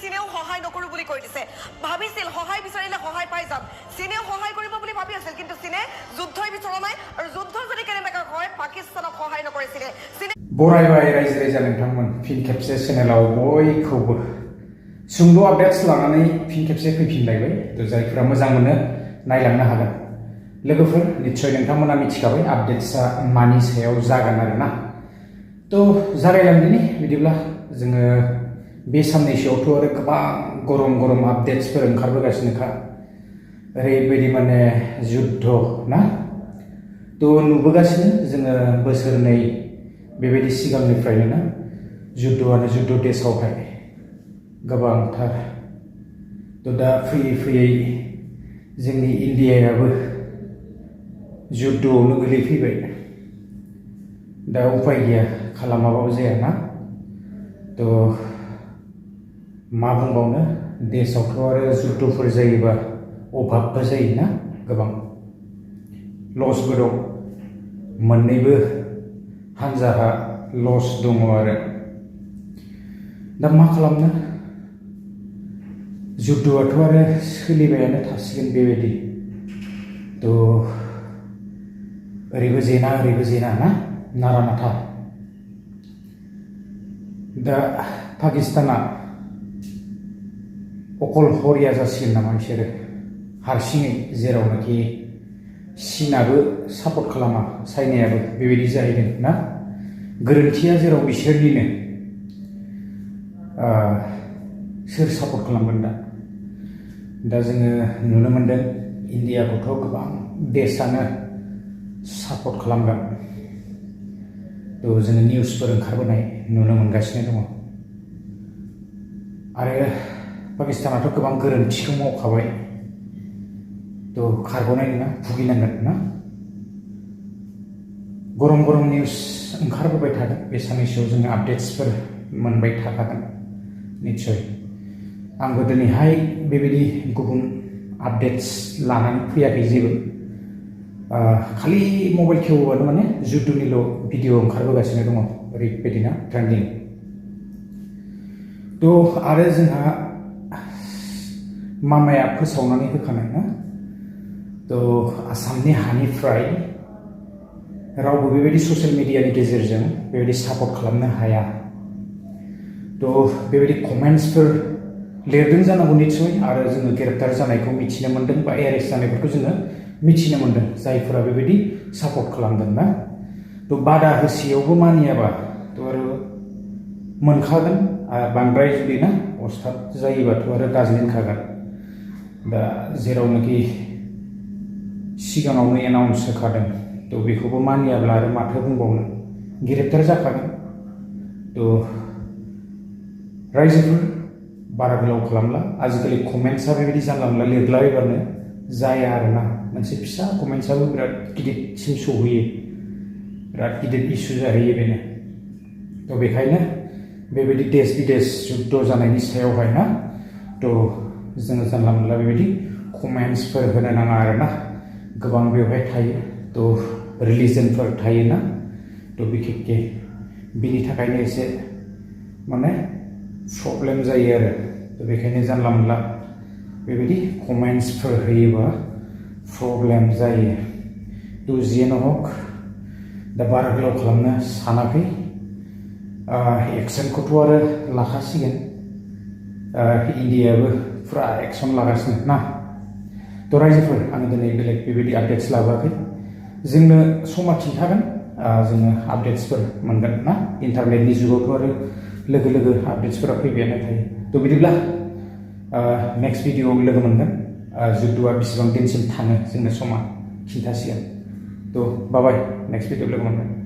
চীনেও সহায় নকৰো বুলি কৈ দিছে ভাবিছিল সহায় বিচাৰিলে সহায় পাই যাম চীনেও সহায় কৰিব বুলি ভাবি আছিল কিন্তু চীনে যুদ্ধই বিচৰা নাই আৰু যুদ্ধ যদি কেনেবাকৈ হয় পাকিস্তানক সহায় নকৰিছিল চীনে बरायबाय रायजो राजा नोंथांमोन फिन खेबसे चेनेलाव बयखौबो सुंद' आपडेट्स लानानै फिन खेबसे फैफिनलायबाय थ' जायफोरा मोजां मोनो नायलांनो हागोन लोगोफोर निश्चय नोंथांमोना मिथिखाबाय आपडेट्सआ मानि सायाव जागोन आरोना थ' जागायलांदिनि बिदिब्ला जोङो बे साननैसोआवथ' आरो गोबां गरम आपडेट्सफोर ओंखारबोगासिनोखा ओरैबायदि माने जुद्ध ना थ' नुबोगासिनो जोङो बोसोरनै बेबायदि सिगांनिफ्रायनो ना जुद्धआनो जुद्ध देशआवहाय गोबांथार थ' दा फैयै जोंनि इन्डियायाबो जुद्धआवनो गोलैफैबाय दा उपाय गैया खालामाबाबो जाया ना थ' मा बुंबावनो देशआवथ' आरो जुद्धफोर जायोबा अभाबबो जायोना गोबां लसबो दं मोननैबो हानजाहा लस दङ आरो दा मा खालामनो जुद्धआथ' आरो सोलिबायानो थासिगोन बेबायदि थ' ओरैबो जेना ना नारा नाथा दा पाकिस्ताना अकलहरिया जासिगोन नामा बिसोरो हारसिङै जेरावनाखि चीनाबो सापर्ट खालामा चाइनायाबो बेबायदि जाहैदों ना गोरोन्थिया जेराव बिसोरनिनो सोर सापर्ट खालामगोन दा जोङो नुनो मोनदों इन्डियाखौथ' गोबां देशानो सापर्ट खालामगोन थ' जोङो निउसफोर ओंखारबोनाय नुनो मोनगासिनो दङ आरो पाकिस्तानाथ' गोबां गोरोन्थिखौ मावखाबाय थ' खारग'नाय नङा भुगिनांगोन ना गरम निउस ओंखारबोबाय थागोन बे साननैसोआव जोङो आपडेट्सफोर मोनबाय थाखागोन निश्चय आंबो दिनैहाय बेबायदि गुबुन आपडेट्स लानानै फैयाखै जेबो खालि मबाइल खेवोबानो माने जुद्धनिल' भिडिअ ओंखारबोगासिनो दङ ओरैबायदि ना ट्रेन्डिं थ' आरो जोंहा मामाया फोसावनानै होखानाय ना थ' आसामनि हानिफ्राय रावबो बेबायदि ससियेल मिडियानि गेजेरजों बेबायदि सापर्ट खालामनो हाया थ' बेबायदि कमेन्ट्सफोर लिरदों जानांगौ निश्चय आरो जोङो ग्रेप्टार जानायखौ मिथिनो मोन्दों बा एरेस्ट जानायफोरखौ जोङो मिथिनो मोन्दों जायफोरा बेबायदि सापर्ट खालामदों ना थ' बादा होसेयावबो मानियाबा थ' आरो मोनखागोन बांद्राय जुदि ना अस्थाद जायोबाथ' आरो गाज्लिनखागोन दा जेरावनाखि सिगाङावनो एनाउन्स होखादों थ' बेखौबो मानियाब्ला आरो माथो बुंबावनो ग्रेप्टार जाखागोन थ' रायजोफोर बारा गोलाव खालामला आजिखालि कमेन्ट्सआ बेबायदि जानला मोनला लिरलाबायबानो जाया आरोना मोनसे फिसा कमेन्ट्सआबो बिराद गिदिरसिम सौहैयो बिराद गिदिर इस्यु जाहैयो बेनो थ' बेखायनो बेबायदि देश बिदेश जुद्ध जानायनि सायावहाय ना थ' जोङो जानला मोनला बेबायदि कमेन्ट्सफोर होनो नाङा आरोना गोबां बेवहाय थायो थ' रिलिजनफोर थायोना थ' बिखेखके बिनि थाखायनो एसे माने प्रब्लेम जायो आरो थ' बेखायनो जानला मोनला बेबायदि कमेन्ट्सफोर होयोबा प्रब्लेम जायो थ' जियानो हक दा बारा गोलाव खालामनो सानाखै एक्सनखौथ' आरो लाखासिगोन इन्डियायाबो फुरा एक्सन लागासिनो ना थ' रायजोफोर आङो दिनै बेलेग बेबायदि आपडेट्स लाबोआखै जोंनो समा खिन्थागोन जोङो आपडेट्सफोर मोनगोन ना इन्टारनेटनि जुगावथ' आरो लोगो आपडेट्सफोरा फैबायानो थायो थ' बिदिब्ला नेक्स्ट भिडिअआव लोगो मोनगोन जुद्धआ बेसेबां दिनसिम थाङो जोंनो समा खिन्थासिगोन थ' बाय नेक्स्ट भिडिअआव लोगो मोनगोन